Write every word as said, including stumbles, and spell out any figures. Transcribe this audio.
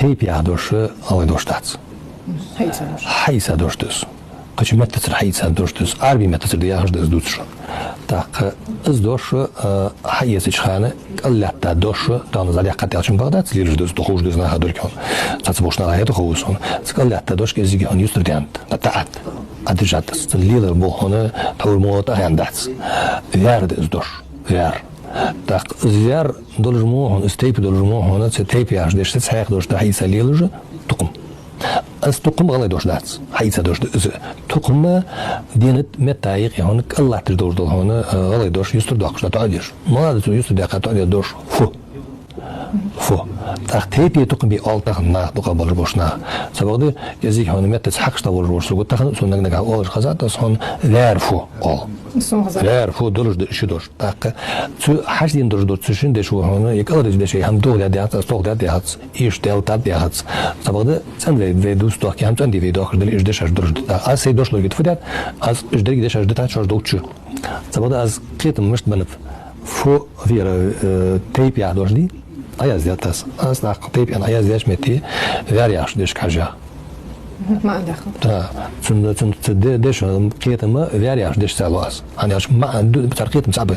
Тайпа яха дош гӀалгӀай дош дац. Хьаийца дош. Хьаийца дош да из. Кхыча меттацара хьаийца дош да из. Ӏарбий меттацара да яхаш да из дувцаш. ТӀаккха из дош, а, хьаэцача хана кӀал латта дош, тахан из дӀадаьккхад аьлча багӀа дац, лелаш да из, дукхагӀа да из наха долга хьона. Цхьацца болча наха хетар хов из хьона. Цу кӀал латта дош кӀезига хьона юстара даьннад. ТӀаккха Ӏадижад из. Цун лелар бу хьона, тхьовра мо тӀахьенна дац. Ваьр да из дош. Ваьр. ТӀаккха из ваьр долаш мо хьона, из тайпа долаш мо хьона, цу тайпа яхача дешаца цхьаькха дош да хьаийца лелаш, тукхам. Из тукхам гӀалгӀай дош дац, хьаийца дош да из. Тукхам денад метта юкъе хьона, кӀал латташ долаш дола хьона, э, гӀалгӀай дош юстара доаккхаш да тоӀадеш. Ма да цо юстара даьккха тоӀадеш дош фу. Фу. ТӀаккха тайпеи тукхамеи оал тахан наха, дукха болаш болча наха. Цхьабакъда кӀезига хьона меттаца хьакхаш да волаш волаш сога, тахан цо наг-нагахьа оалаш хезад, аз хьона ваьр фу оал. Сона хезад. Ваьр фу долаш да ши дош. ТӀаккха цу хьашт дийна долаш дола цу шин дешо хьона, е кӀалхарча дешай хӀама дохадаьд яхац, аз тохадаьд яхац, эшадаьлад яхац. Цхьабакъда цӀена вай, вай дувца доахке хӀама цӀена де вай доахкаш дале, уж дешаш долаш да. ТӀаккха аз сай дошлорга фу даьд, аз уж деррига дешаш дитад шоаш долча. Цхьабакъда аз кхетам мишта беннаб, фу вера, э, тайпа яха дош дий, Ӏояздаьд аз. Аз тӀаккха тайпа аьнна Ӏояздаьча метте ваьр яхача дешага хьежа. МаӀан даккха. Да. Цун, цун, цу де-, деша кхетам ваьр яхача дешаца лу аз. ХӀана аьлча маӀан ду, цар кхетам цаӀ ба.